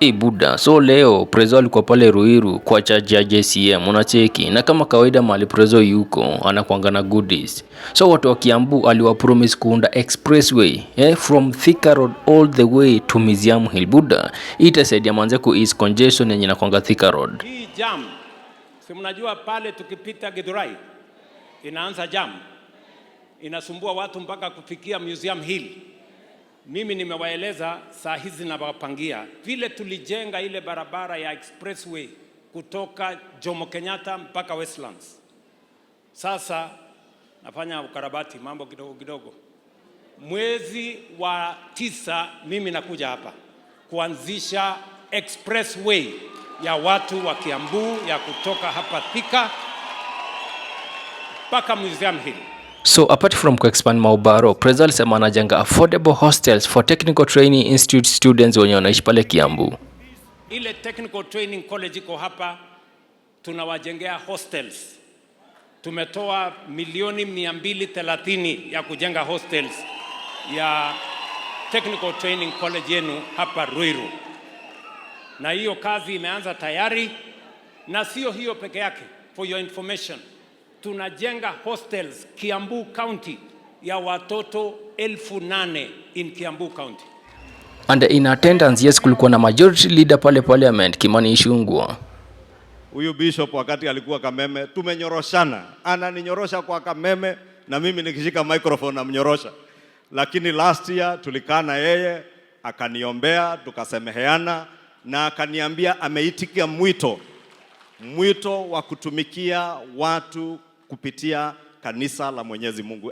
E buda, so leo Prezo alikuwa pale Ruiru kwa church ya JCM, unacheki, na kama kawaida mahali Prezo yuko anakuanga na goodies. So watu wa Kiambu aliwapromise kuunda expressway from Thika Road all the way to Museum Hill. Buda, hii itasaidia manze ku ease congestion yenye inakuanga Thika Road. Hii jam, si mnajua pale tukipita Githurai inaanza jam, inasumbua watu mpaka kufikia Museum Hill. Mimi nimewaeleza saa hizi nawapangia vile tulijenga ile barabara ya expressway kutoka Jomo Kenyatta mpaka Westlands. Sasa nafanya ukarabati mambo kidogo kidogo. Mwezi wa 9 mimi nakuja hapa kuanzisha expressway ya watu wa Kiambu ya kutoka hapa Thika mpaka Museum Hill. So apart from kuexpand maubaro, Prezo alisema anajenga affordable hostels for Technical Training Institute students wenye wanaishi pale Kiambu. Ile Technical Training College iko hapa, tunawajengea hostels. Tumetoa milioni 230 ya kujenga hostels ya Technical Training College yenu hapa Ruiru, na hiyo kazi imeanza tayari. Na sio hiyo peke yake, for your information, tunajenga hostels Kiambu County ya watoto 8,000 in Kiambu County. And in attendance, yes, kulikuwa na majority leader pale parliament, Kimani Ichung'wah. Huyu bishop wakati alikuwa Kameme tumenyoroshana, ananinyorosha kwa Kameme na mimi nikishika microphone namnyorosha, lakini last year tulikaa na yeye akaniombea, tukasameheana na akaniambia ameitikia mwito wa kutumikia watu kupitia kanisa la Mwenyezi Mungu.